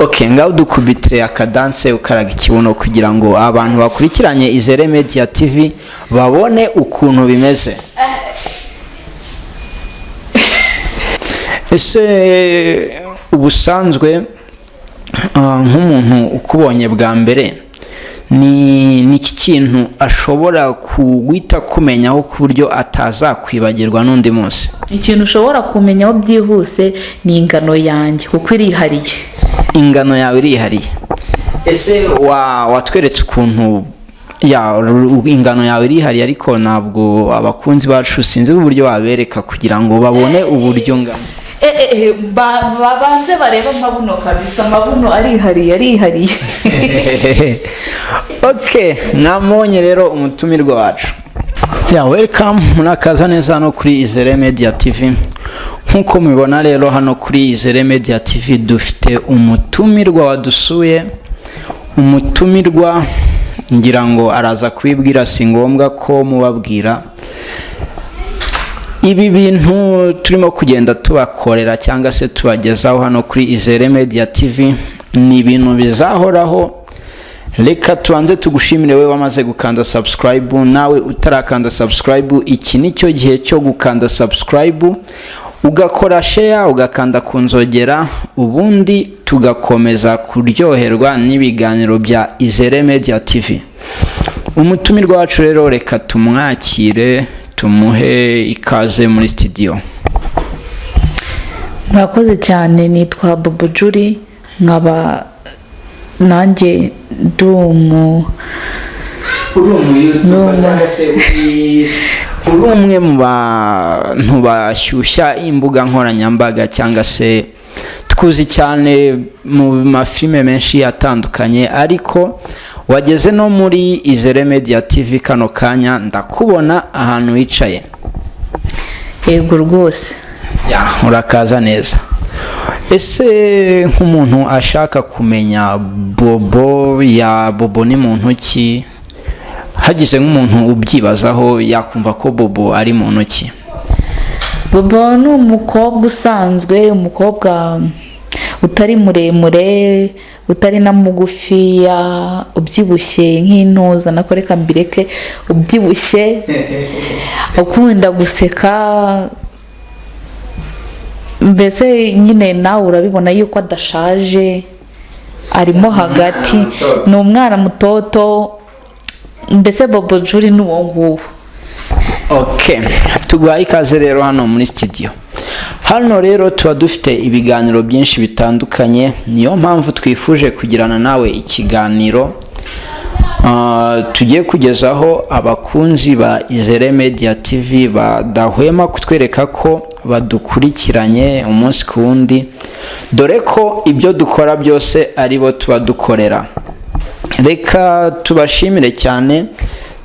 Ok, ngaho dukubitire akadance ukaraga ikibuno kugira ngo abantu bakurikiranye Izere Media TV babone ukuntu bimeze. Ese ubusanzwe nk'umuntu ukubonye bwa mbere, ni iki kintu ashobora guhita kumenyaho ku buryo atazakwibagirwa n'undi munsi? Ikintu ushobora kumenyaho byihuse ni ingano yanjye, kuko irihariye. Ingano yawe irihariye. Ese watweretse ukuntu ya ingano yawe irihariye, ariko ntabwo abakunzi bacu, sinzi uburyo wabereka kugira ngo babone uburyo ngana. Babanze barebe amabuno kabisa, amabuno arihariye, arihariye. Ok, mwamubonye rero umutumirwa wacu. Ya, welcome, murakaza neza hano kuri Izere Media TV. Nk'uko mubibona rero, hano kuri Izere Media TV dufite umutumirwa wadusuye. Umutumirwa ngira ngo araza kubibwira, si ngombwa ko mubabwira. Ibi bintu turimo kugenda tubakorera cyangwa se tubagezaho hano kuri Izere Media TV ni ibintu bizahoraho. Reka tubanze tugushimire wowe wamaze gukanda subscribe. Nawe utarakanda subscribe, iki ni cyo gihe cyo gukanda subscribe, ugakora share, ugakanda ku nzogera, ubundi tugakomeza kuryoherwa n'ibiganiro bya Izere Media TV. Umutumirwa wacu rero, reka tumwakire, tumuhe ikaze muri studio. Murakoze cyane. Nitwa Bobo Juri, nkaba nanjye ndi umu Uri umuyoutuber cyangwa se uri umwe mu bantu bashyushya imbuga nkoranyambaga, cyangwa se tukuzi cyane mu mafilime menshi atandukanye, ariko wageze no muri Izere Media TV kano kanya, ndakubona ahantu wicaye. Yego rwose. Ya, urakaza neza. Ese nk'umuntu ashaka kumenya Bobo, ya Bobo ni muntu ki? Hagize nk'umuntu ubyibazaho, yakumva ko Bobo ari muntu ki? Bobo ni umukobwa usanzwe, umukobwa utari muremure, utari na mugufiya, ubyibushye nk'intuza, nako reka mbireke, ubyibushye, ukunda guseka. Mbese nyine nawe urabibona yuko adashaje, arimo hagati, ni umwana mutoto. Mbese Bobo Juri ni uwo nguwo. Ok, tuguhaye ikaze rero hano muri studio. Hano rero tuba dufite ibiganiro byinshi bitandukanye, niyo mpamvu twifuje kugirana nawe ikiganiro tugiye kugezaho abakunzi ba Izere Media TV badahwema kutwereka ko badukurikiranye umunsi ku wundi, dore ko ibyo dukora byose ari bo tuba dukorera. Reka tubashimire cyane,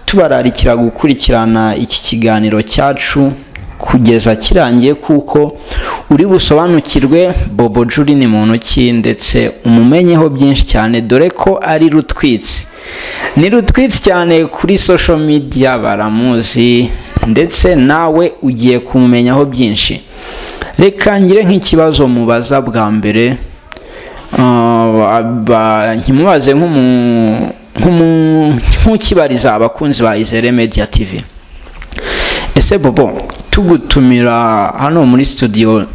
tubararikira gukurikirana iki kiganiro cyacu kugeza kirangiye, kuko uri busobanukirwe Bobo Juri ni muntu ki, ndetse umumenyeho byinshi cyane, dore ko ari rutwitsi, ni rutwitsi cyane kuri social media, baramuzi, ndetse nawe ugiye kumumenyaho byinshi. Reka ngire nk'ikibazo mubaza bwa mbere, nkimubaze nk'ukibariza abakunzi ba Izere Media TV. Ese Bobo, tugutumira hano muri studio,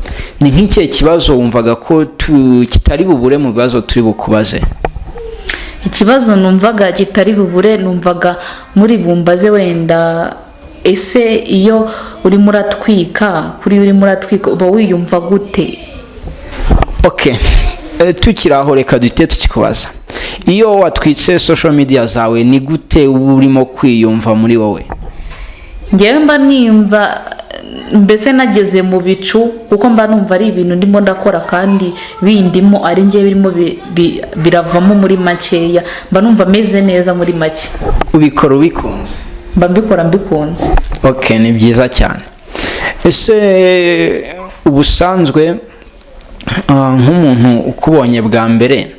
ni nk'ikihe kibazo wumvaga ko kitari bubure mu bibazo turi bukubaze? Ikibazo numvaga kitari bubure, numvaga muri bumbaze wenda: ese iyo urimo uratwika, kuri urimo uratwika uba wiyumva gute? Ok, tukiri aho, reka duhite tukikubaza: iyo watwitse social media zawe, ni gute uba urimo kwiyumva muri wowe? Ngewe mba niyumva mbese nageze mu bicu, kuko mba numva ari ibintu ndimo ndakora kandi bindimo, ari ngewe birimo biravamo. Muri makeya mba numva meze neza muri make. Ubikora ubikunze? Mba mbikora mbikunze. Ok, ni byiza cyane. Ese ubusanzwe nk'umuntu ukubonye bwa mbere,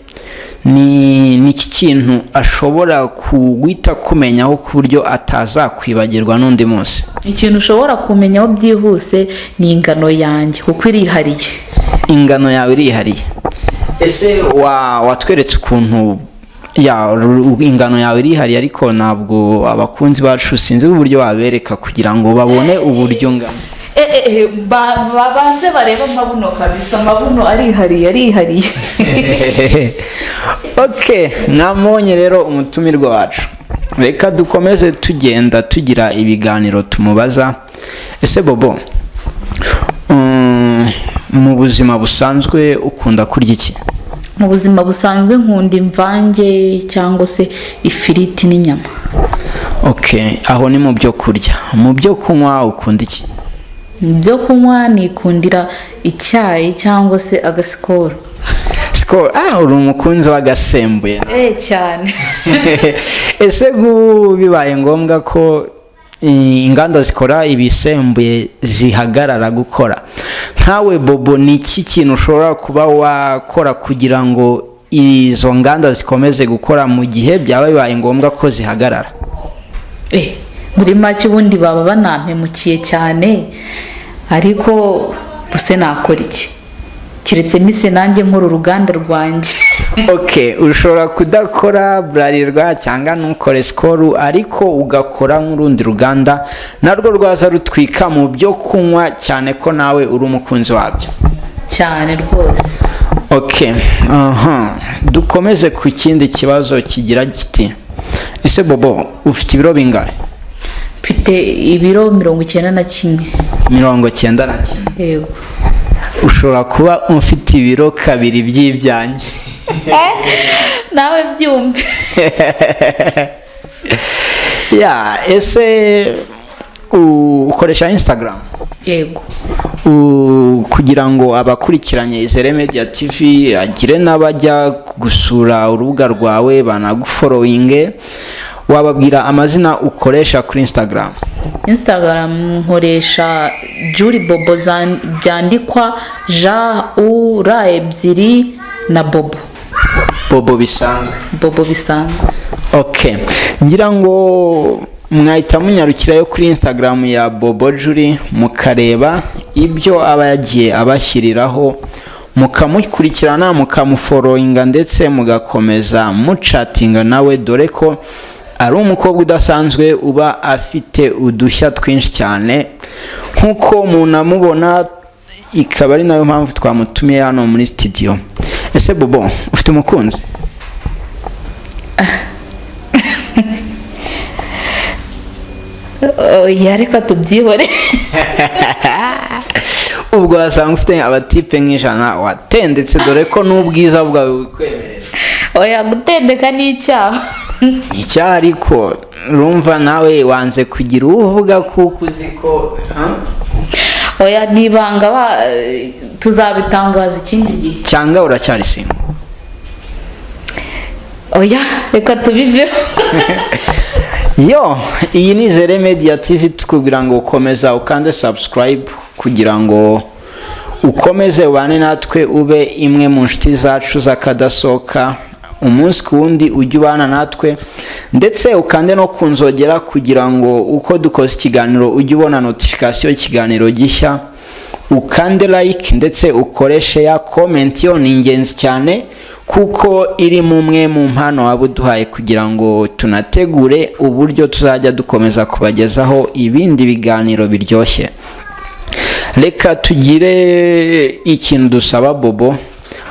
ni iki kintu ashobora guhita kumenyaho ku buryo atazakwibagirwa n'undi munsi? Ikintu ushobora kumenyaho byihuse ni ingano yanjye, kuko irihariye. Ingano yawe irihariye. Ese watweretse ukuntu ya ingano yawe irihariye, ariko ntabwo abakunzi bacu, sinzi uburyo wabereka kugira ngo babone uburyo ngana. Babanze barebe amabuno kabisa, amabuno arihariye, arihariye. Ok, mwamubonye rero umutumirwa wacu. Reka dukomeze tugenda tugira ibiganiro tumubaza. Ese Bobo, mu buzima busanzwe ukunda kurya iki? Mu buzima busanzwe nkunda imvange cyangwa se ifiriti n'inyama. Ok, aho ni mu byo kurya. Mu byo kunywa ukunda iki? Mu byo kunywa nikundira icyayi cyangwa se agasikoro. Sikoro? Ah, uri umukunzi w'agasembuye. Eh, cyane. Ese bibaye ngombwa ko inganda zikora ibisembuye zihagarara gukora, nkawe Bobo ni iki kintu ushobora kuba wakora kugira ngo izo nganda zikomeze gukora mu gihe byaba bibaye ngombwa ko zihagarara? Muri make ubundi baba banampemukiye cyane, ariko buse nakora iki keretse mise nanjye nkora uruganda rwanjye? Ok, ushobora kudakora Bralirwa cyangwa ntukore Skol, ariko ugakora nk'urundi ruganda narwo rwaza rutwika mu byo kunywa, cyane ko nawe uri umukunzi wabyo. Cyane rwose. Ok, aha dukomeze ku kindi kibazo kigira kiti: ese Bobo, ufite ibiro bingahe? Mfite ibiro 91. 91? Yego. Ushobora kuba ufite ibiro kabiri by'ibyanjye. Nawe byumve. Ya, ese ukoresha Instagram? Yego. Kugira ngo abakurikiranye Izere Media TV agire n'abajya gusura urubuga rwawe banagufollowinge, wababwira amazina ukoresha kuri Instagram? Instagram nkoresha Juri Bobo, byandikwa J U R ebyiri na Bobo. Bobo bisanzwe? Bobo bisanzwe. Ok, ngira ngo mwahita munyarukirayo kuri Instagram ya Bobo Juri, mukareba ibyo aba yagiye abashyiriraho, mukamukurikirana, mukamufollowinga, ndetse mugakomeza muchatinga nawe, dore ko ari umukobwa udasanzwe uba afite udushya twinshi cyane nk'uko munamubona, ikaba ari nayo mpamvu twamutumiye hano muri studio. Ese Bobo, ufite umukunzi? Oya, reka tubyihore. Ubwo wasanga ufite abatipe nk'ijana watendetse, dore ko n'ubwiza bwawe bukwemerera. Oya, gutendeka ni icyaha. Icyaha, ariko urumva nawe wanze kugira uwo uvuga kuko uzi ko, ha? Oya, ni ibanga, tuzabitangaza ikindi gihe. Cyangwa uracyari single? Oya, reka tubiveho. Yo, iyi ni Zere Media TV, tukubwira ngo ukomeza ukande subscribe kugira ngo ukomeze ubane natwe, ube imwe mu nshuti zacu z'akadasohoka, umunsi ku wundi ujye ubana natwe, ndetse ukande no ku nzogera kugira ngo uko dukoze ikiganiro ujye ubona notification y'ikiganiro gishya, ukande like ndetse ukoreshe ya comment. Yo ni ingenzi cyane kuko iri mu mwe mu mpano waba uduhaye kugira ngo tunategure uburyo tuzajya dukomeza kubagezaho ibindi biganiro biryoshye. Reka tugire ikintu dusaba Bobo,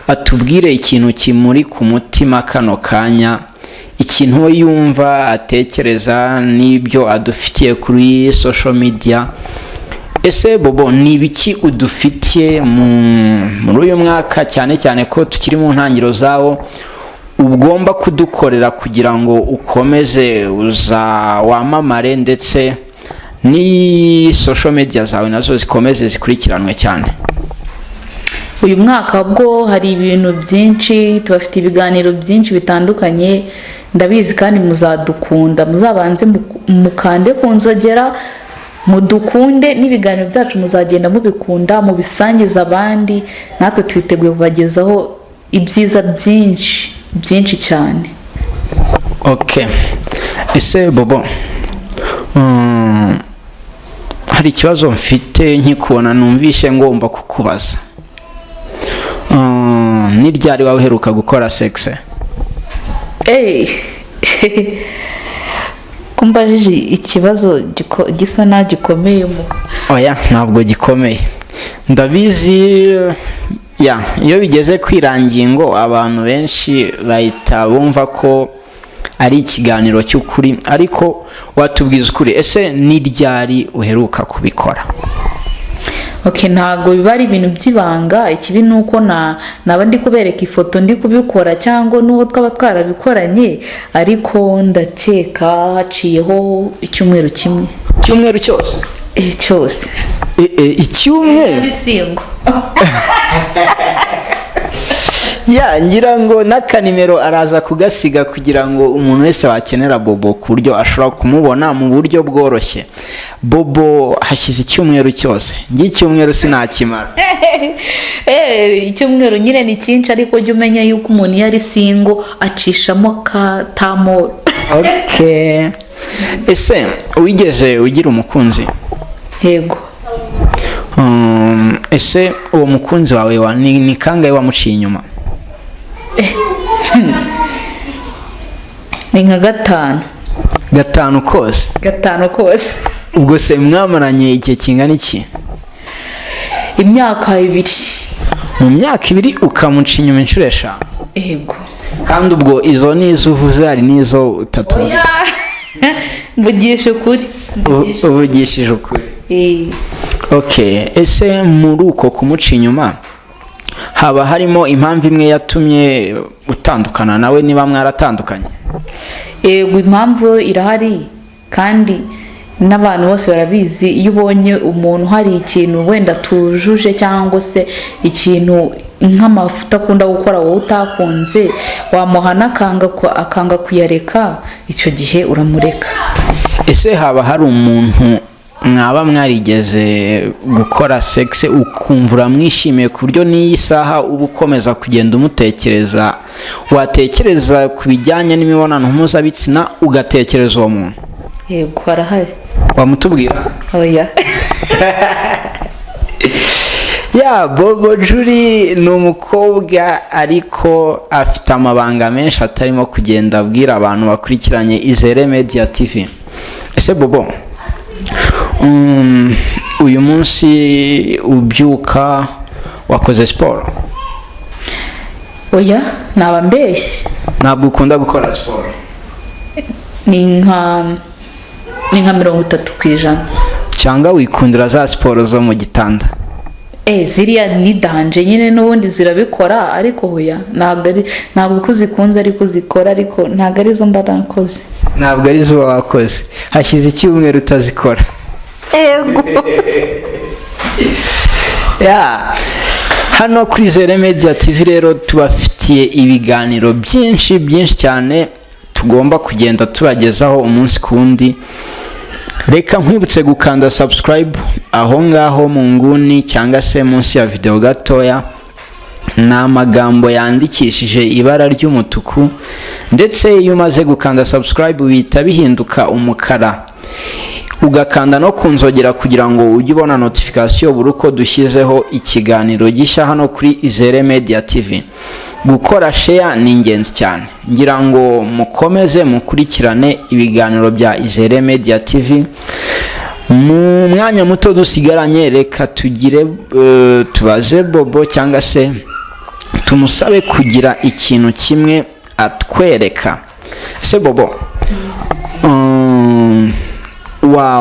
atubwire ikintu kimuri ku mutima kano kanya, ikintu we yumva atekereza n'ibyo adufitiye kuri social media. Ese Bobo, ni ibiki udufitiye muri uyu mwaka, cyane cyane ko tukiri mu ntangiriro zawo, ugomba kudukorera kugira ngo ukomeze uza wamamare, ndetse ni social media zawe nazo zikomeze zikurikiranwe cyane? Uyu mwaka bwo hari ibintu byinshi, tubafite ibiganiro byinshi bitandukanye, ndabizi kandi muzadukunda. Muzabanze mukande ku nzogera, mudukunde, n'ibiganiro byacu muzagenda mubikunda, mubisangiza abandi. Natwe twiteguye kubagezaho ibyiza byinshi byinshi cyane. Ok, ese Bobo, hari ikibazo mfite nkikubona numvishe ngomba kukubaza. Ni ryari waba uheruka gukora sex? Eee, ko mbajije ikibazo gisa naho gikomeyemo? Oya, ntabwo gikomeye, ndabizi. Ya, iyo bigeze kwirangingo abantu benshi bahita bumva ko ari ikiganiro cy'ukuri, ariko watubwiza ukuri. Ese ni ryari uheruka kubikora? Ok, ntabwo biba ari ibintu by'ibanga. Ikibi ni uko naba ndi kubereka ifoto ndi kubikora cyangwa n'uwo twaba twarabikoranye, ariko ndakeka haciyeho icyumweru kimwe. Icyumweru cyose? Eh, cyose. Icyumweru? Ari single. Ya, ngira ngo n'akanimero araza kugasiga kugira ngo umuntu wese wakenera Bobo ku buryo ashobora kumubona mu buryo bworoshye. Bobo, hashize icyumweru cyose? Njye icyumweru sinakimara. Icyumweru nyine ni cyinshi, ariko jya umenya yuko umuntu iyo ari single acishamo katamoro. Okay, ese wigeze ugira umukunzi? Yego. Ese uwo mukunzi wawe ni kangahe wamuciye inyuma? Ni nka gatanu. Gatanu kose? Gatanu kose. Ubwo se mwamaranye igihe kingana iki? Imyaka 2. Mu myaka 2 ukamuca inyuma inshuro 5? Yego. Kandi ubwo izo ni izo uvuze, hari n'izo utatu? Mvugisha ukuri. Mvugisha. Uvugishije ukuri? Eh. Okay, ese muri uko kumuca inyuma haba harimo impamvu imwe yatumye utandukana nawe, niba mwaratandukanye? Yego, impamvu irahari kandi n'abantu bose barabizi. Iyo ubonye umuntu hari ikintu wenda tujuje cyangwa se ikintu nk'amafuta akunda gukora wowe utakunze, wamuhana akanga kuyareka, icyo gihe uramureka. Ese haba hari umuntu mwaba mwarigeze gukora sex ukumva uramwishimiye ku buryo n'iyi saha uba ukomeza kugenda umutekereza, watekereza ku bijyanye n'imibonano mpuzabitsina ugatekereza uwo muntu? Yego, harahari. Wamutubwira? Oya. Ya, Bobo Juri ni umukobwa ariko afite amabanga menshi atarimo kugenda abwira abantu bakurikiranye Izere Media TV. Ese Bobo, uyu munsi ubyuka wakoze siporo? Oya, naba mbeshye. Ntabwo ukunda gukora siporo? Ni nka 30%. Cyangwa wikundira za siporo zo mu gitanda? Ziriya ni danger nyine, n'ubundi zirabikora, ariko hoya, ntabwo uko uzikunze ariko uzikora, ariko ntabwo arizo mba nakoze. Ntabwo arizo uba wakoze, hashize icyumweru utazikora? Yego. Ya, hano kuri Zere Media TV rero tubafitiye ibiganiro byinshi byinshi cyane tugomba kugenda tubagezaho umunsi ku wundi. Reka nkwibutse gukanda subscribe aho ngaho mu nguni cyangwa se munsi ya video gatoya, ni amagambo yandikishije ibara ry'umutuku, ndetse iyo umaze gukanda subscribe bihita bihinduka umukara, ugakanda no ku nzogera kugira ngo ujye ubona notification buri uko dushyizeho ikiganiro gishya hano kuri Izere Media TV. Gukora share ni ingenzi cyane. Ngira ngo mukomeze mukurikirane ibiganiro bya Izere Media TV. Mu mwanya muto dusigaranye, reka tugire tubaze Bobo cyangwa se tumusabe kugira ikintu kimwe atwereka. Ese Bobo,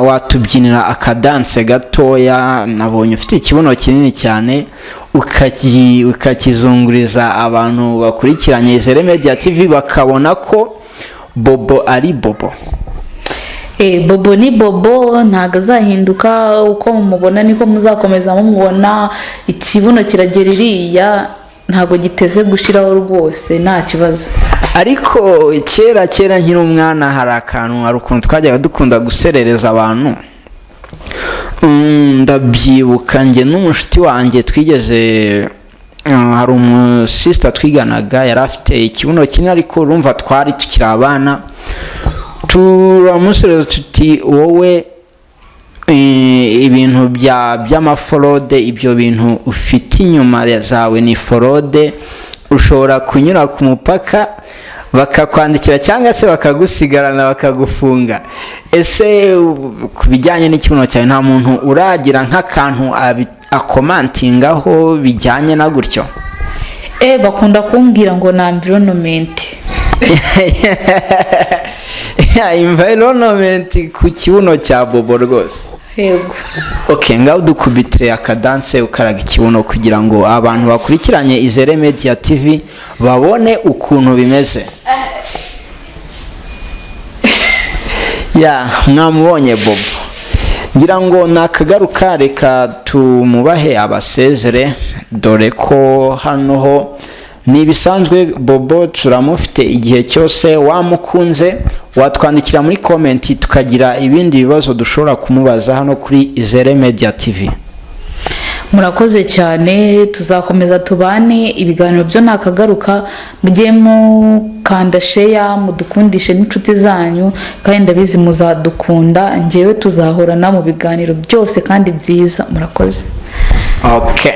watubyinira akadanse gatoya? Nabonye ufite ikibuno kinini cyane, ukakizunguriza abantu bakurikiranye Izere Media TV bakabona ko Bobo ari Bobo. Bobo ni Bobo, ntabwo azahinduka. Uko mumubona niko muzakomeza mumubona. Ikibuno kiragera iriya, ntabwo giteze gushiraho rwose, nta kibazo. Ariko kera kera nkiri umwana, hari akantu, hari ukuntu twajyaga dukunda guserereza abantu. Ndabyibuka njye n'umushuti wanjye twigeze, hari umusisita twiganaga yari afite ikibuno kinini, ariko urumva twari tukiri abana, turamuserereza tuti: "Wowe, ibintu by'amaforode, ibyo bintu ufite inyuma zawe ni forode." Ushobora kunyura ku mupaka bakakwandikira cyangwa se bakagusigarana, bakagufunga. Ese ku bijyanye n'ikibuno cyawe, nta muntu uragira nk'akantu acommentingaho bijyanye na gutyo? Bakunda kumbwira ngo ni environment. Environment ku kibuno cya Bobo rwose. Yego. Ok, ngaho dukubitire akadance ukaraga ikibuno kugira ngo abantu bakurikiranye Izere Media TV babone ukuntu bimeze. Ya, mwamubonye Bobo, ngira ngo nakagaruka. Reka tumubahe abasezere, dore ko hano ho ni ibisanzwe. Bobo turamufite igihe cyose. Wamukunze watwandikira muri comment, tukagira ibindi bibazo dushobora kumubaza hano kuri Izere Media TV. Murakoze cyane, tuzakomeza tubane. Ibiganiro byo nakagaruka. Mujye mukanda share, mudukundishe n'inshuti zanyu, kandi ndabizi muzadukunda. Ngewe tuzahorana mu biganiro byose kandi byiza. Murakoze. Okay.